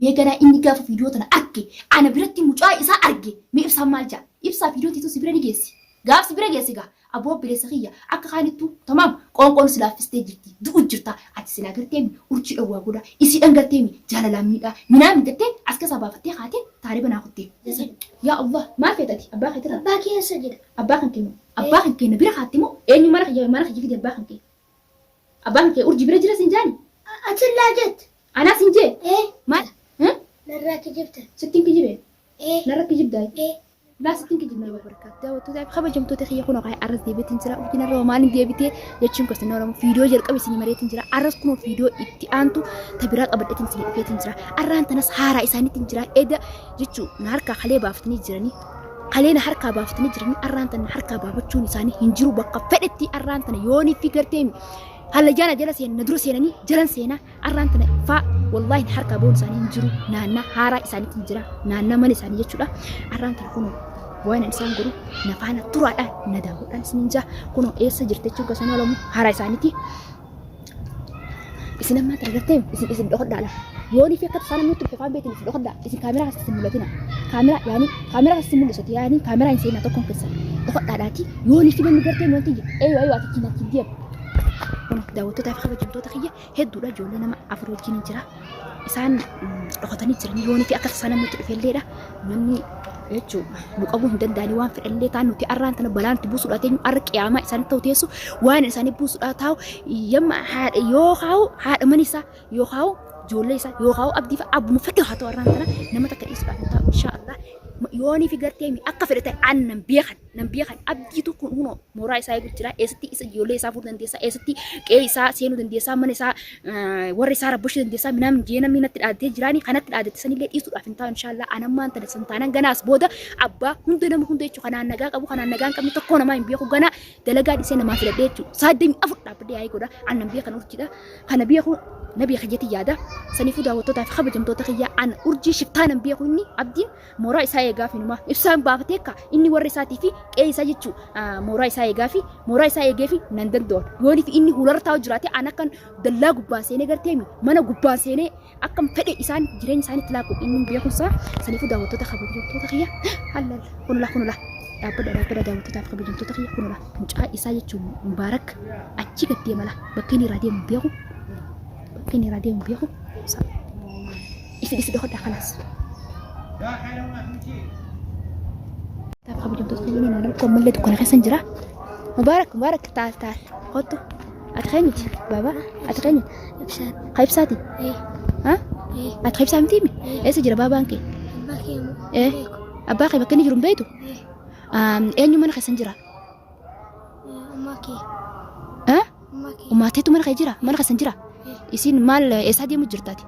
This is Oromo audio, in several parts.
Mee ganaa inni gaafa viidiyoo tana arge ana biratti mucaa isaa arge mee ibsaan maal ja'a? Ibsaa viidiyoo tiituu si bira ni geessi. Gaaf si bira geesse gaa aboo obboleessa kiyya akka kaanittuu tamaam qoonqoon si laaffistee jirti du'u jirta ati silaa garteemi urjii dhowwaa godha isiidhan garteemi jaalalaan miidhaa minaamin jettee as keessaa baafattee kaatee taariba naa kuttee. Yaa Allah maal feeta ati abbaa keetirraa? Abbaa kee eessa jira? Abbaa kan kee moo? Abbaa kan kee na bira kaatte moo? Eenyu mana kiyya mana kiyya fide abbaa kan kee? Abbaan kan kee urjii bira jira siin jaani? Atillaa jette. Anaa siin jee? Ee. Maal? Eh? Narraa kijibta. Sittiin kijibee? Ee. Narra kijibdaa? Ee. Laa sittiin kijibnee barakaatu. Daawwattootaa fi kabajamtoota kiyya kunoo kaa'ee arras deebiitiin jira. Urjiin arra maaliin deebitee jechuun gosa Oromoo viidiyoo jalqabe isinii mareetiin jira. Arras kunoo viidiyoo itti aantu ta biraa qabadheetiin isinii dhufeetiin jira. Arraan tanas haaraa isaaniitiin jira. Eda jechuun na harkaa kalee baafatanii jiranii. Kalee na harkaa baafatanii jiranii arraan tana na harkaa baafachuun isaanii hin jiru bakka fedhetti arraan tana yoonii fi gartee hallayyaana jala seenan na dura seenanii jalan seenaa Arraan tana faa wallaahi harkaa ba'uun isaanii hin jiru naannaa haaraa isaaniitti hin jira naannaa mana isaanii jechuudha. Arraan tana kunoo waan ani isaan godhu na faana turaadha na daawwadhaan isin hin jaa kunoo eessa jirti jechuun gosa olamu haaraa isaaniiti. Isin ammaa tana gartee isin isin dhokodhaadha. Yoonii fi akka tasaa namni nutti dhufe faan beetin isin dhokodhaa isin kaameraa keessatti isin mul'atina. Kaameraa yaani kaameraa keessatti isin mul'isati yaani kaameraa hin seenaa tokkoon keessan dhokodhaadhaati. Yoonii fi namni gartee wanti eeyyuu eeyyuu ati achiin achiin deemu. Kun daawwattootaa fi kabajamtoota kiyya hedduudha ijoollee nama afur wajjin hin jira. Isaan dhokatanii jiran yoonii fi akka tasaa namni itti dhufelleedha. Namni jechuun nu qabuu hin danda'anii waan fedhanillee ta'an nuti arraan tana balaa nuti buusuudhaa teenyu arra qiyaamaa isaanii ta'u teessu waan isaanii buusuudhaa taa'u yamma haadha yoo kaa'u haadha mana isaa yoo kaa'u ijoollee isaa yoo kaa'u abdii fi abbuma fedhe haa ta'u arraan tana nama takka dhiisuudhaaf hin taa'u inshaa Allah yoonii fi gartee akka fedhe ta'e aannan beekan. Nan beekan abdiitu kun hunoo mooraa isaa eegu jira eessatti isa ijoollee isaa fuudhuu dandeessaa eessatti qe'ee isaa seenuu dandeessaa mana isaa warra isaa rabbashuu dandeessaa minaamin jee namni natti dhaadatee jiraani kanatti dhaadate sanillee dhiisuudhaaf hin taa'u inshaallah anammaan tana san taanan ganaas booda abbaa hunda nama hunda jechuu kanaan nagaa qabu kanaan nagaa hin qabne tokkoo namaa hin beeku ganaa dalagaa dhisee namaa filadhee jechuu saaddemii afur dhaabbadhee yaa'ii godha annan beekan urjiidha kana beeku na beeka jetti yaada saniifuu daawwattootaa fi kabajamtoota kiyyaa ana urjii shiftaa nan beeku inni abdiin Mooraa isaa eegaafi numa ibsaan baafatee akka inni warra isaatii fi qe'ee isaa jechuu mooraa isaa eegaafi mooraa isaa eegeefi nan danda'u. Yoonii fi inni hularra taa'u jiraate an akkan dallaa gubbaan seenee garteemi mana gubbaan seenee akkam fedhe isaan jireenya isaanii itti laaqu inni hin beeku isaa saniifuu daawwattoota kabajamtoota kiyya hallal kunula kunula dhaabbadha dhaabbadha daawwattootaaf kabajamtoota kiyya kunula mucaa isaa jechuun mubaarak achi gad deemala bakka inni irraa deemu beeku bakka inni irraa deemu beeku. Isi isi dhokodhaa kalaas. Kabajamtoota keenya naannoo rakkoo ammallee dukkana keessa hin jira. Mubaarak Mubaarak taal taal kottu. Ati keenyiti baaba ati keenyiti. Ibsaan. Ka ibsaati? Ee. Ha? Ee. Ati ka ibsaa miti mi? Eessa jira baabaan kee? Abbaa kee moo? Ee. Beeku. Abbaa kee bakka inni jiru hin beektu? Ee. Eenyu mana keessa hin jira? Ummaa kee. Ha? Ummaa kee. Ummaa teetu mana kee jira? Mana keessa hin jira? Ee. Isin maal eessaa deemu jirtaati?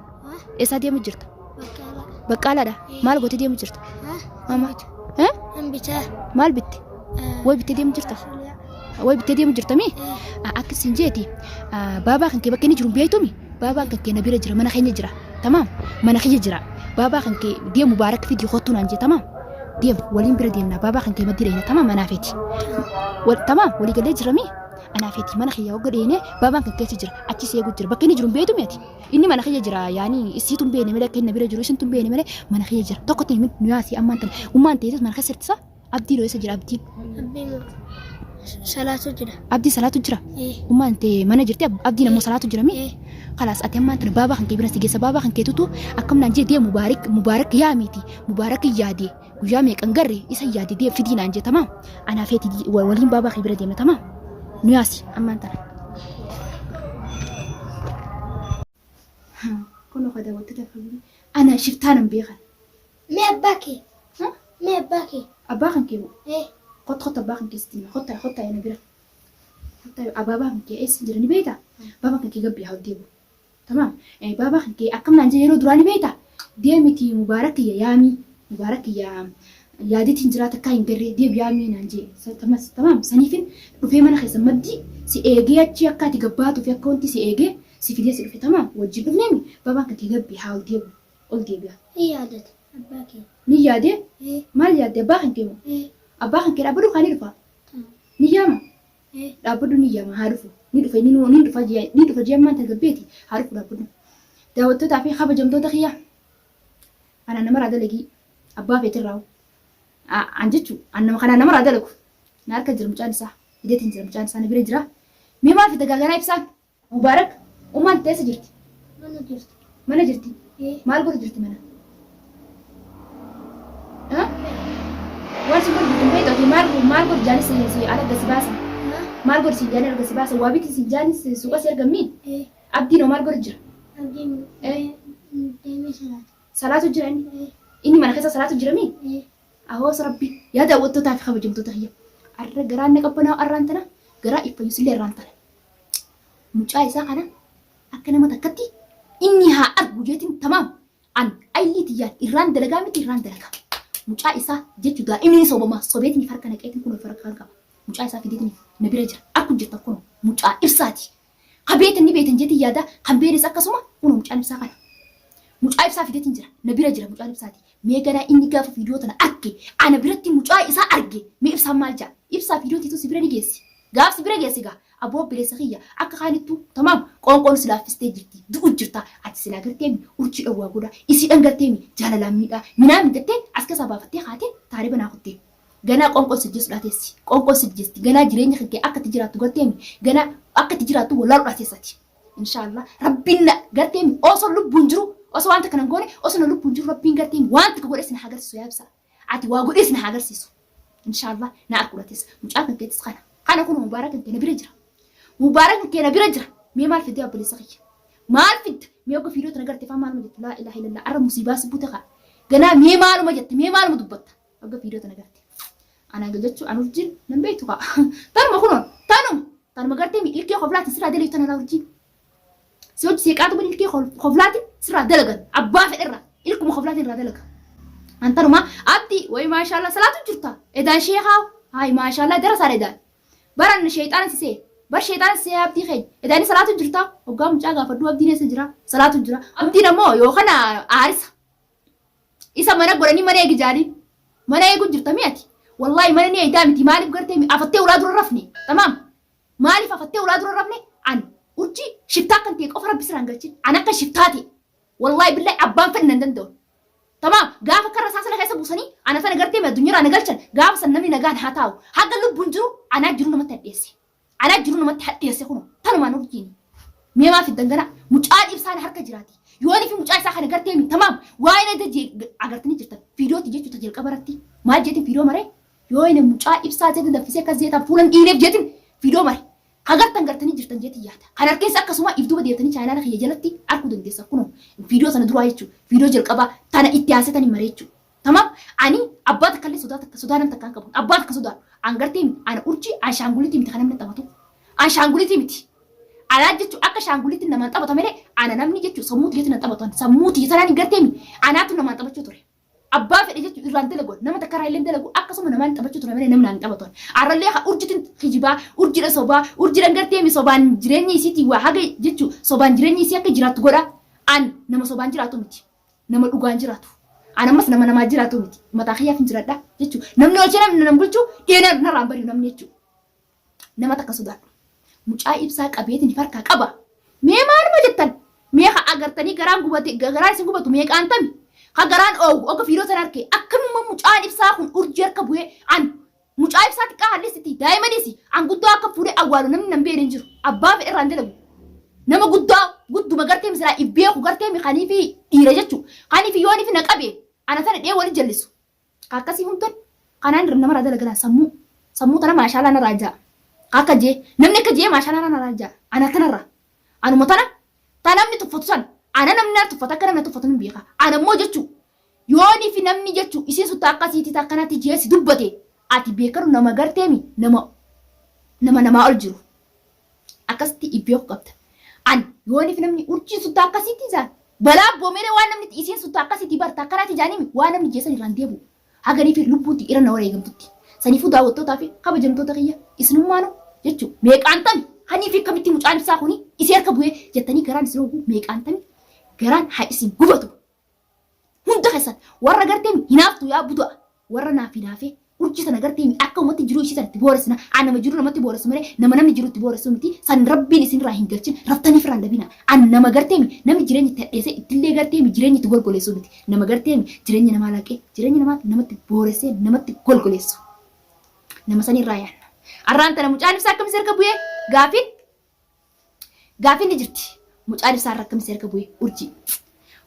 Eessaa deemu jirta? Baqqaalaa. Baqqaalaadha. Maal gootee deemu jirta? Mama. Eh? Nan bitaa. Maal bitte? Way bittee deemu jirta? Way bittee deemu jirta mi? Akka isin jeeti. Baabaa kan kee bakka inni jiru hin beektumi? Baabaan kan kee na bira jira mana keenya jira. Tamaam? Mana kiyya jira. Baabaa kan kee deemu mubaarak fidii kottuu naan jee tamaam? Deemu waliin bira deemna baabaa kan kee maddii dheeyna tamaam anaa feeti. Tamaam walii galee jira mi? Anaa feeti mana kiyya hogga dheeyne baabaan kan keessa jira achi seegu jira bakka inni jiru hin beektumi ati? Inni mana kiyya jira yaani isiitu hin beekne malee akka inni na bira jiru isintu hin beekne malee mana kiyya jira. Tokkotti hin nu yaasi ammaan tana. Ummaan teetis mana keessa jirtisa. Abdiin hoo eessa jira abdiin? Abdiin salaatu jira. Abdiin salaatu jira. Ee. Ummaan tee mana jirti abdiin ammoo salaatu jira mi? Ee. Kalaas ati ammaan tana baabaa kan kee bira si geessa baabaa kan keetutu akkam naan jee deemu mubaarak mubaarak yaamiiti mubaarak yaade guyyaa meeqan garre isa yaade deem fidii naan jee tamaam anaa feeti waliin baabaa kee bira deemna tamaam nu yaasi ammaan tana. Kun oka daawwattoota kabajaa ana shiftaa nan beekan. Mee abbaa kee. Mee abbaa kee. Abbaa kan kee moo? Ee. Kottu kottu abbaa kan kee sitti hima. Kottaa kottaa ana bira. Kottaa abaabaa kan kee eessa jira ni beektaa? Baabaa kan kee gabbii haa deemu. Tamaam. Baabaa kan kee akkam naan jee yeroo duraa ni beektaa? Deemiti Mubaarak kiyya yaamii. Mubaarak kiyya yaadetiin jiraa takkaa hin garree deem yaamii naan jee. Tamaam saniifin dhufee mana keessa maddii si eegee achi akka ati gabbaatuu fi akka wanti si eegee si fidee si dhufe tamaam wajjin dhufneemi baabaan kan kee gabbii haa ol deemu ol deebi'a. Ni yaadate abbaa kee. Ni yaadee? Ee. Maal yaadde abbaa kan kee moo? Ee. Abbaa kan kee dhaabbadhu kaa ni dhufa. Tamam. Ni yaama? Ee. Dhaabbadhu ni yaama haa dhufu. Ni dhufa inni ni dhufa jee ni dhufa jee ammaan tana gabbeeti haa dhufu dhaabbadhu. Daawwattootaa fi kabajamtoota kiyya. Anaan namarraa dalagii abbaa feetirraa an jechu an nama kanaan namarraa dalagu. Na harka jira mucaan isaa. Fideetiin jira mucaan isaa na bira jira. Mee maal fida gaaganaa ibsaan? Mubaarak ummaan teessa jirti. Mana jirti. Mana jirti. Ee. Maal godhu jirti mana? Ha? Waan si godhu jirti hin beektu ati maal maal godhu jaanis si ala gasi baasa. Ha? Maal godhu si jaani ala gasi baasa. Waa biti si jaanis suuqa si argammi. Ee. Abdiin hoo maal godhu jira? Abdiin Ee. deemee salaata. Salaatu jira inni. Ee. Inni mana keessa salaatu jira mii? Ee. Ahoos Rabbi yaa daawwattootaa fi kabajamtoota kiyya. Arra garaan na qabbanaa'u arraan tana garaa iffayyusillee irraan tana. Mucaa isaa kana akka nama takkatti inni haa argu jeetiin tamaam an aylii tiyyaan irraan dalagaa miti irraan dalagaa. Mucaa isaa jechu daa'imni ni sobama sobeetiin harka naqeetiin kun harka kan qaba. Mucaa isaa fideetiin na bira jira. Akku jirtan kun mucaa ibsaati. Ka beetan ni beetan jeetiin yaada kan beenes akkasuma kun mucaan ibsaa kana. Mucaa ibsaa fideetiin jira. Na bira jira mucaan ibsaati. Mee ganaa inni gaafa viidiyoo tana arge ana biratti mucaa isaa arge mee ibsaan maal ja'a? Ibsaa viidiyoo tiituu si bira ni geessi. Gaaf si bira geessi gaa aboo obboleessa kiyya akka kaanittuu tamaam qoonqoon si laaffistee jirti du'u jirta ati silaa garteemi urjii dhowwaa godha isiidhan garteemi jaalalaan miidhaa minaamin jettee as keessaa baafattee kaatee taariba naa kuttee. Ganaa qoonqoon si ajjeesudhaa teessi. Qoonqoon si ajjeesti. Ganaa jireenya kan kee akka itti jiraattu garteemi ganaa akka itti jiraattu wallaaluudhaa teessati. Inshaallah rabbiin na garteemi osoo lubbuun jiru osoo waan takka nan goone osoo na lubbuun jiru rabbiin garteemi waan takka godhee sin haa agarsiisu yaa ibsaa. Ati waa godhee sin haa agarsiisu. Inshaallah na arguudhatis mucaa kan keetis kana. Kana kun mubaarak kan kee na bira jira. Mubaarak kan kee na bira jira. Mee maal fidee obboleessa kiyya? Maal fidda? Mee ogga fiidoo tana garte faa maaluma jette laa ilaaha illallah arra musiibaa si bute kaa. Ganaa mee maaluma jette mee maaluma dubbatta? Ogga fiidoo tana garte. Anaa jechuu an urjiin nan beektu kaa. Tanuma kunoon tanuma tanuma gartee mi ilkee koflaatiin sirraa dalagu tana laa urjiin. Si hojii seeqaatu bani ilkee koflaatiin sirraa dalagan abbaa fedherraa ilkuma koflaatiin irraa dalaga. An tanuma abdi wayi maashaallah salaatu jirta edaan sheekaa hayi maashaallah darasaan edaan. Baran sheexaana sisee bar sheexaana sisee abdii keenya edaanii salaatu jirta hoggaa mucaa gaafadhu abdiin eessa jira salaatu jira abdiin ammoo yookaan aarisa. Isa mana godhanii mana eegi jaaniin. Mana eegu jirta mi ati? Wallaahi mana ni eegdaa miti maaliif gartee mi afattee ulaa dura rafne tamaam maaliif afattee ulaa dura rafne an urjii shiftaa kan ta'e qofa rabbi siraan galchin an akka shiftaa ta'e wallaahi billahi abbaan fedhe nan danda'u tamaam gaafa karra isaa sana keessa buusanii ana sana gartee mi addunyaarraa na galchan gaafa san namni nagaan haa taa'u haga lubbuun jiru anaa jiru namatti hadheesse Anaa jiru namatti hadheesse kuno tanumaan urjiin. Mee maa fiddan gana mucaan ibsaan harka jiraati. Yoon fi mucaa isaa kana gartee mi tamaam waa'ee na agartanii jirtan viidiyooti jechuudha jalqaba irratti maal jeetiin viidiyoo maree yoo inni mucaa ibsaa jeetiin danfisee akkas jeetaan fuulan dhiineef jeetiin viidiyoo mare kagartan gartanii jirtan jeetiin yaada. Kan harkeessa akkasuma if duuba deebitanii chaayinaala kiyya jalatti arguu dandeessan kunoo viidiyoo sana duraa jechuudha viidiyoo jalqabaa tana itti haasetanii maree jechuudha. Tamam ani abbaa takka illee sodaa takka sodaa nam takka hin qabu. Abbaa takka sodaadhu. An gartee miti ana urjii an shaangulitii miti kan namni taphatu. An shaangulitii miti. Anaa jechuun akka shaangulitti namaan taphata malee ana namni jechuun sammuu tiyyatti nan taphatu. Sammuu tiyya sanaan hin gartee miti. Anaatu namaan taphachuu ture. Abbaa fedhe jechuun irraan dalagu nama takka irraa illee dalagu akkasuma namaan taphachuu ture malee namni naan taphatu. Arrallee haa urjitin kijibaa urjidha sobaa urjidhan gartee mi sobaan jireenya isiitii waa haga jechuun sobaan jireenya isii akka jiraattu godha. An nama sobaan jiraatu miti. Nama dhugaan jiraatu. An ammas nama namaa jiraatu miti. Mataa kiyyaaf hin jiradha jechuudha. Namni olchee namni nan bulchu dhiyeena narraan bari'u namni jechuudha. Nama takka sodaadhu. Mucaa ibsaa qabeetiin harkaa qaba. Mee maaluma jettan? Mee ka agartanii garaan gubate garaan isin gubatu meeqaan tami? Ka garaan oowu akka fiiroo sana harkee akkamuma mucaan ibsaa kun urjii harka bu'ee an mucaa ibsaa xiqqaa hallisitti daa'ima dhiisi an guddaa akka fuudhee awwaalu namni nan beene hin jiru. Abbaa fedhe irraan dalagu. Nama guddaa gudduma gartee misilaa if beeku gartee mi kaniifi dhiira jechuu kaniifi yoonifi na qabe ana tana dhee wali jallisu ka akkasii hundan kanaan irra namarraa dalagalaan sammuu sammuu tana maashaalaa narraa jaa ka akka jee namni akka jee maashaalaa narraa jaa ana tanarra anuma tana ta namni tuffatu san ana namni na tuffata akka namni na tuffatu hin beeka ana immoo jechuu yoonifi namni jechuu isiin sutta akkasiiti ta akkanatti jee si dubbate ati beekadu nama garteemi nama nama namaa ol jiru Akkasitti if beeku qabda. An yoonif namni urjiin suttaa akkasitti isaan balaa abboomeeree waan namni isiin suttaa akkasitti barta akkanaatti jaanimi waan namni jeessan irraan deebi'u. Haganiif lubbuun tiyya irra na wareegamtutti. Saniifuu daawwattootaa fi kabajamtoota kiyya isinummaanu jechuu meeqaan tami hanii fi akkamitti mucaan ibsaa kuni isii harka bu'ee jettanii garaan isin hooguu meeqaan tami garaan haa isin gubatu. Hunda keessan warra gartee hinaaftu yaa budu'a warra naaf hinaafee Urjii sana gartee akka ummatti jiruu ishii sana itti booressina. An nama jiruu namatti booressu malee nama namni jiru itti booressu miti. San rabbiin isinirraa hin galchin raftanii firaan dhabina. An nama gartee namni jireenya itti hadheessee ittillee gartee jireenya itti golgoleessu miti. Nama gartee jireenya namaa laqee jireenya namaa namatti booressee namatti golgoleessu. Nama sanirraa yaanna. Arraan tana mucaan ibsaa akkam si harka bu'ee gaafiin gaafiin ni jirti. Mucaan ibsaa irra akkam si harka bu'ee urjii.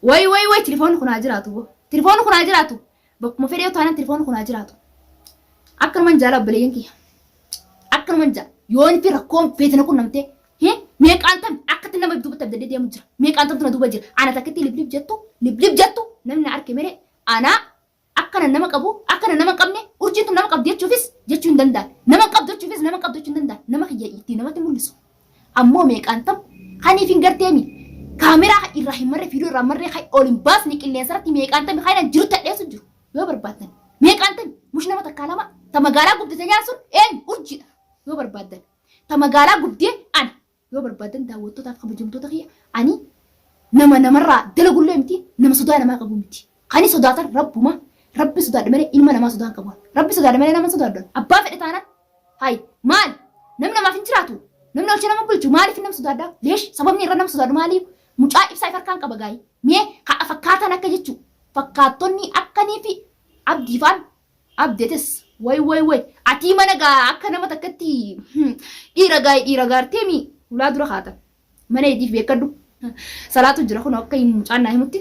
Way way way tilifoonni kun haa jiraatu boo. Tilifoonni kun haa jiraatu. Bakkuma fedhee taanaan tilifoonni kun haa jiraatu. Akkanuman jaala obboleeyyan kiyya. Akkanuman jaala. Yoon fi rakkoon feete na qunnamtee meeqaan tam akkatti nama duubatti abdadee deemu jira. Meeqaan tamtu na duuba jira. Ana takkitti liblib jettu liblib jettu namni na arke malee anaa Akkana nama qabu, akkana nama hin qabne, urjiin tun nama qabdi jechuufis jechuu hin danda'an. Nama hin qabdu jechuufis nama hin qabdu jechuu hin danda'an. Nama kiyya ittiin namatti mul'isu. Ammoo meeqaan tam kaniif hin garteemi. Kaameraa irraa hin marree, viidiyoo irraa hin marree, kan ol hin baasne qilleensa irratti meeqaan tami kan jiru tadheessu jiru. Yoo barbaaddan. Meeqaan tami mush nama takkaa lama ta magaalaa gubde ta nyaan sun eenyu urjiidha. Yoo barbaaddan. Ta magaalaa gubdee ana. Yoo barbaaddan daawwattootaaf kabajamtoota kiyya ani nama namarraa dalagullee miti nama sodaa namaa qabu miti. Kani sodaatan rabbuma rabbi sodaadhe malee ilma namaa sodaa hin qabu. Rabbi sodaadhe malee nama hin sodaadhu. Abbaa fedhe taanaan hay maal namni namaaf hin jiraatu namni olchee nama bulchu maaliif nama sodaadha leesh sababni irra nama sodaadhu maaliif mucaa ibsaa if harkaan qaba gaayi mee fakkaataan akka jechuu fakkaattonni akkanii fi abdiifaan Abdetes way way way atii mana gaa akka nama takkatti dhiira gaay dhiira gaarteemi hulaa dura kaatan mana ediif beekadhu salaatu jira kun akka mucaan naa himutti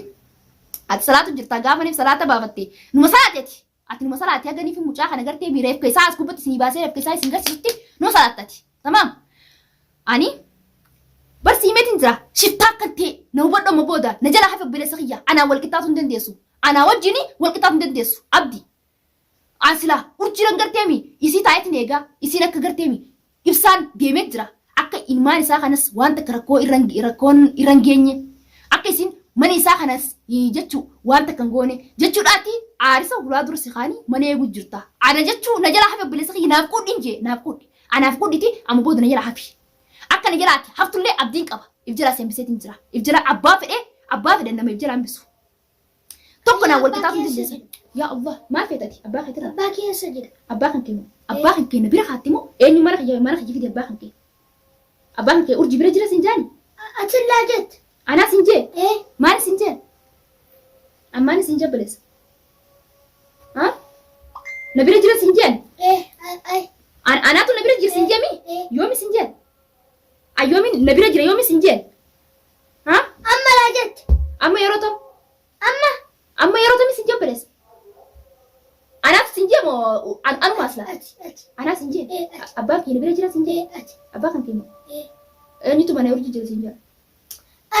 ati salaatu jirta gaafaniif salaata baafatte numa salaate ati ati numa salaate haganiif mucaa kana gartee mi reefka isaa as gubbatti isinii baasee reefka isaa isin garsiisutti numa salaattati tamaam ani bar siimeetiin jira shiftaa akka ta'e na hubadhu amma booda na jalaa hafe obboleessa kiyya anaa wal qixxaatu hin dandeessu Anaa wajjini wal qixxaatu hin dandeessu. Abdi. An silaa urjiiran garteemi isii taa'eetiin eegaa isiin akka garteemi ibsaan deemee jira. Akka ilmaan isaa kanas waan takka rakkoo irra rakkoon irra hin geenye. Akka isin mana isaa kanas jechuu waan takka hin goone jechuudhaati aarisa hulaa dura si kaanii mana eeguu jirta. Ana jechuu na jalaa hafi obboleessa kiyya naaf quudhi hin jee naaf quudhi. Anaaf quudhiti amma booda na jalaa hafi. Akka na jalaati haftullee abdiin qaba. If jalaa si hambiseetiin jira. If jalaa abbaa fedhee abbaa fedhan nama if jalaa hambisu. Tokko naan wal qixaatuu hin dandeessan. Yaa Allah maal feeta ati abbaa keetirraa? Abbaa keessa jira. Abbaa kan kee moo? Abbaa kan kee na bira kaatti moo? Eenyu mana kiyya mana kiyya fidi abbaa kan kee? Abbaa kan kee urjii bira jira sin jaani? Atillaa jette. Anaa sin jee? Ee. Maal sin jee? Ammaan sin jee obboleessa? Ha? Na bira jira sin jeen? Ee. Ay. Anaatu na bira jira sin jee mi? Ee. Yoomi sin jee? Ayyoomin na bira jira yoomi sin jee? Ha? Amma laa jette. Amma yeroo tam? Amma. Amma yeroo tami sin jabbalessa? Anaaf sin jee moo anuma asla? Ati ati. Anaaf sin jee? Ee ati. Abbaan kee na bira jira sin jee? Ee ati. Abbaa kan kee moo? Ee. Eenyutu mana urjii jira sin jee?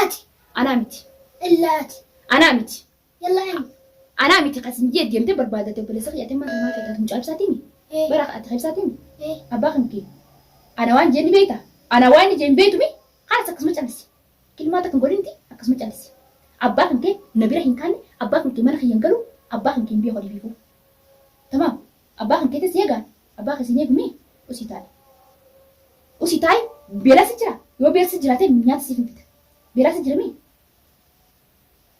Ati. Anaa miti. Illaa ati. Anaa miti. Yallaa eenyu? Anaa miti kan sin jee deemtee barbaadate obboleessa kiyya ati maal maal feetaatu mucaa ibsaatiimi? Ee. Bara ati ibsaatiimi? Ee. Abbaa kan kee. Ana waan jee ni beekta? Ana waan ni jee hin beektu mi? Haras akkasuma callisi. Kilmaa takka hin godhinti akkasuma callisi. Abbaa kan kee na bira hin kaanne, abbaa kan kee mana kiyya hin galu, abbaa kan kee hin beeku ani beeku. Tamaam. Abbaa kan keetis eegaan. Abbaa kee siin eegu mee? Usii taa'i. Usii taa'i beelaa si jira. Yoo beelsi si jiraate nyaata siif hin fida. Beelaa si jira mee?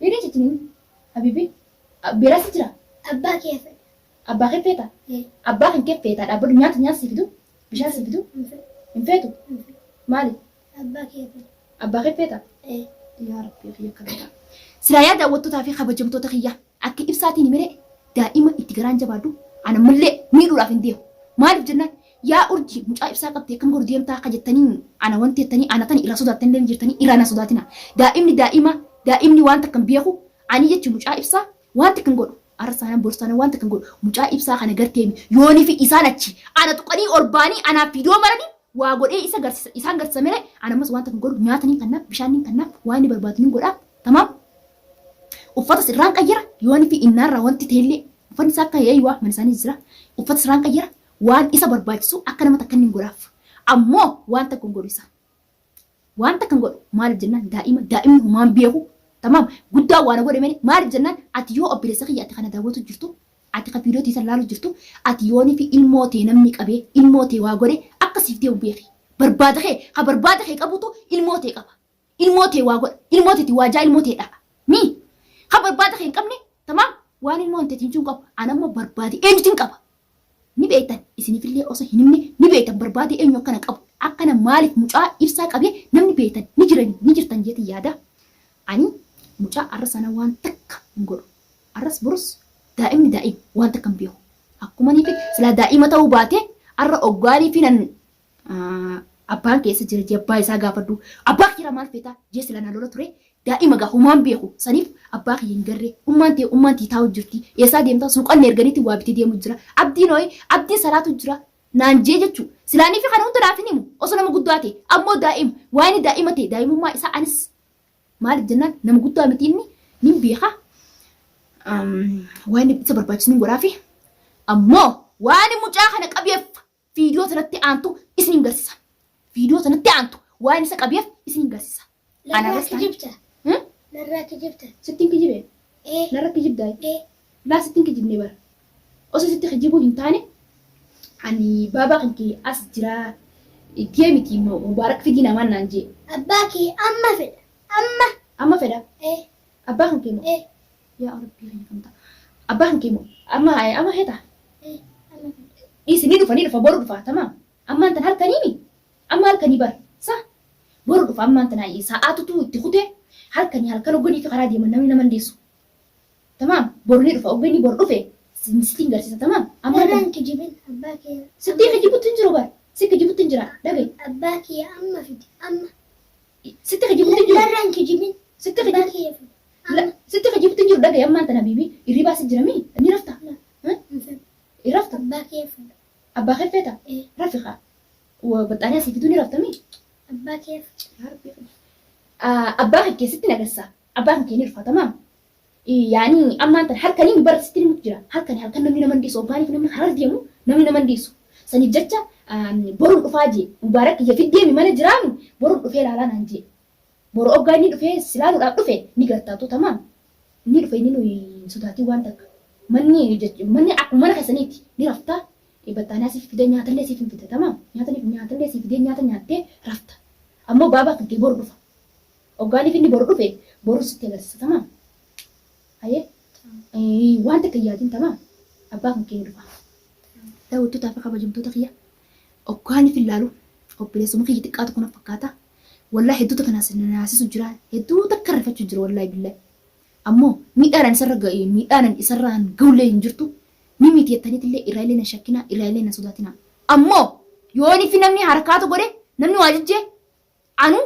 Beelaa jechuun habibi beelaa si jira. Abbaa kee fedha. Abbaa kee feeta? Ee. Abbaa kan kee feeta dhaabbadhu nyaata nyaata si fidu? Bishaan si fidu? Hin fedhu. Hin feetu? Hin fedhu. Maali? Abbaa kee fedha. Abbaa kee feeta? Ee. Yaa Rabbii kiyya akkam ta'a. Silaa yaa daawwattootaa fi kabajamtoota kiyya akka ibsaatiin malee daa'ima itti garaan jabaadhu ana mallee miidhuudhaaf hin deemu. Maaliif jennaan yaa urjii mucaa ibsaa qabdee akkam godhu deemtaa akka jettanii ana wanti jettanii ana tani irraa sodaattanii illee jirtanii irraa na sodaatina. Daa'imni daa'ima daa'imni waan takka hin beeku ani jechuun mucaa ibsaa waan takka hin godhu. Arra saanaan boru saanaan waan takka hin godhu. Mucaa ibsaa kana garteemi yoonii fi isaan achi ana tuqanii ol baanii anaaf viidiyoo maranii waa godhee isa garsisa isaan garsisa malee ana ammas waan takka hin godhu nyaata niin kannaaf bishaan niin kannaaf waan inni barbaadu niin godhaaf tamaam uffata irraan qayyara yoonii fi innaarraa wanti ta'ellee uffanni isaa akka eeyyuwaa mana isaanii jira uffata irraan qayyara waan isa barbaachisu akka nama takka niin godhaaf ammoo waan takka hin godhu isa Waan takka hin godhu. Maaliif jennaan daa'ima daa'imni humaan beeku. Tamaam guddaa waan godhe malee maaliif jennaan ati yoo obboleessa kiyya ati kana daawwatu jirtu ati ka viidiyoo tiisan laalu jirtu ati yoonii fi ilmoo tee namni qabee ilmoo tee waa godhe akka siif deemu beeki. Barbaada kee ka barbaada kee qabutu ilmoo tee qaba. Ilmoo tee waa godha. Ilmoo teeti waajaa ilmoo tee dha'a. Mi ka barbaada kee hin qabne tamaam waan ilmoo hin teetiin qabu anammoo barbaade eenyutiin qaba. Ni beektan isiniifillee osoo hin himne ni beektan barbaadee eenyu akkana qabu akkana maaliif mucaa ibsaa qabee namni beektan ni jirani ni jirtan jeetiin yaada. Ani mucaa arra sana waan takka hin godhu. Arras borus daa'imni daa'ima waan takka hin beeku. Akkuma niifi silaa daa'ima ta'uu baate arra oggaanii fi nan abbaan keessa jira jee abbaa isaa gaafadhu. Abbaa kiyya maal feetaa jee sila na lola ture. Daa'ima gaa humaan beeku saniif abbaa kiyya hin garree. Ummaan tee ummaan tii taa'u jirti. Eessaa deemtaa suuqanne erganiitti waa bitee deemu jira. Abdiin hooyi abdiin salaatu jira. Naan jee jechuu. Silaanii fi kana hunda naaf hin himu. Osoo nama guddaa ta'e. Ammoo daa'ima. Waan daa'ima ta'e daa'imummaa isaa anis maaliif jennaan nama guddaa miti inni nin beeka. Waan isa barbaachisu nin godhaafi. Ammoo waan mucaa kana qabeef viidiyoo sanatti aantu isinin garsiisa. Viidiyoo sanatti aantu waan isa qabeef isinin garsiisa. Narraa Anarras taane. kijibta. Hmm? Narraa kijibta. Sittiin kijibee? Ee. Narra kijibdaa? Ee. Laa sittiin kijibne bara. Osoo sitti kijibuu hin taane ani baabaa kan kee as jira deemiti Mubaarak fidii namaan naan jee. Abbaa kee amma fedha. Amma. Amma fedha? Ee. Abbaa kan kee moo? Ee. Yaa Rabbii kan kamta. Abbaa kan kee moo? Amma amma heta? Ee. Amma fedha. Dhiisi ni dhufa ni dhufa boru dhufa tamaam. Ammaan tan halkanii mi? Amma halkanii bar. Sa? Boru dhufa ammaan tan sa'aatutu itti kutee halkanii halkan hogganii fi karaa deeman namni nama hin deessu. Tamaam boru ni dhufa hogganni boru dhufe sittiin garsiisa tamaam. Ammaan Narraa tan hin kijibin. Abbaa kee. sittiin kijibutti hin jiru bar. Si kijibutti hin jira dhaga'i. Abbaa kee amma fidi. Amma. Sitti kijibutti hin jiru. Narraa hin kijibin. Sitti Abbaa kijibu. kee fidi. Amma. Sitti kijibutti hin jiru dhaga'i ammaan tan habiibi hirribaa si jira mi? Ni rafta? Hin fedhu. Hin rafta? Abbaa kee fedha. Abbaa kee feeta? Ee. Rafi kaa. Baxxaaniyaa si fiduu ni rafta mi? Abbaa kee fedha. Yaa Rabbi. Abbaa kee keessatti nagarsa. Abbaa kan kee ni dhufa tamaam. Yaani ammaan tan halkanii bara sitti himutu jira. Halkanii halkan namni nama hin dhiisu. Oggaaniif namni karaa deemu namni nama hin dhiisu. Saniif jecha boruun dhufaa jee. Mubaarak kiyya fiddeemi mana jiraami boruun dhufee ilaalaa naan jee. Boru oggaa inni dhufee si laaluudhaaf dhufe ni gartaatu tamaam. Inni dhufe inni nuyi hin sodaatin waan takka. Manni manni akkuma mana keessaniiti ni rafta. Battaaniyaa siif fidee nyaatallee siif hin fida tamaam. Nyaatallee siif fidee nyaata nyaattee rafta. Ammoo baabaa kan kee boru dhufa. Oggaaniif inni boru dhufe boru sitti agarsiisa tamaam. Hayee waan takka hin yaadin tamaam. Abbaa kan kee ni dhufa. Daawwattootaa fi kabajamtoota kiyya oggaaniif hin laalu obboleessuma kiyya xiqqaa tokko na fakkaata. Wallahi hedduu takka naasisu jira hedduu takka rifachuu jira wallahi billahi. Ammoo miidhaan ani isarra ga'e miidhaan ani isarraan ga'ullee hin jirtu ni miti jettaniitillee irraa illee na shakkinaa irraa illee na sodaatinaa. Ammoo yoonii fi namni harakaatu godhe namni waa jijjee anu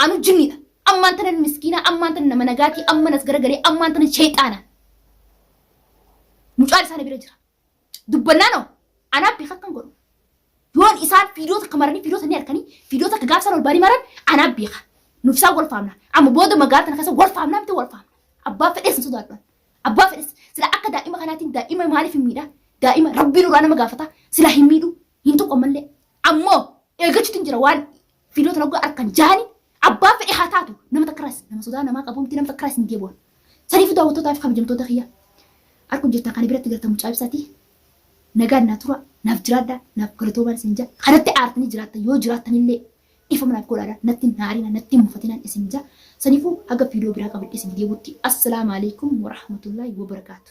anu jinniidha. Ammaan tana miskiinaa ammaan tana nama nagaatii amman as garagalee ammaan tana sheexaana. Mucaan isaa na bira jira. Dubbannaanoo anaaf beeka akkan godhu. Yoon isaan viidiyoo takka maranii viidiyoo sanii harkanii viidiyoo takka gaaf isaan ol baanii maran anaaf beeka. Nuuf isaan wal faamna. Amma booda magaalaa tana keessa wal faamnaa miti wal faamna. Abbaa fedhes hin sodaadhu. Abbaa fedhes sila akka daa'ima kanaatiin daa'ima maaliif hin miidha? Daa'ima rabbiin uraa nama gaafata sila hin miidhu hin tuqu ammallee. Ammoo eeggachuutu hin jira waan viidiyoo tana hoggaa harkan jaani abbaa fedhe haa taatu nama takka irraas nama sodaa namaa qabu miti nama takka irraas hin deebi'an. Saniifuu daawwattootaa fi kabajamtoota kiyya harku jirtan kana biratti gartan mucaa ibsaatii nagaan naa tura naaf jiraadhaa naaf galatoomaan isin jaa kanatti aartanii jiraattan yoo jiraattanillee dhiifama naaf godhaadha natti hin aarina natti hin mufatinaan isin jaa saniifuu haga viidiyoo biraa qabadhe isin deebutti assalaamu alaikum warahmatullaahi wabarakaatu.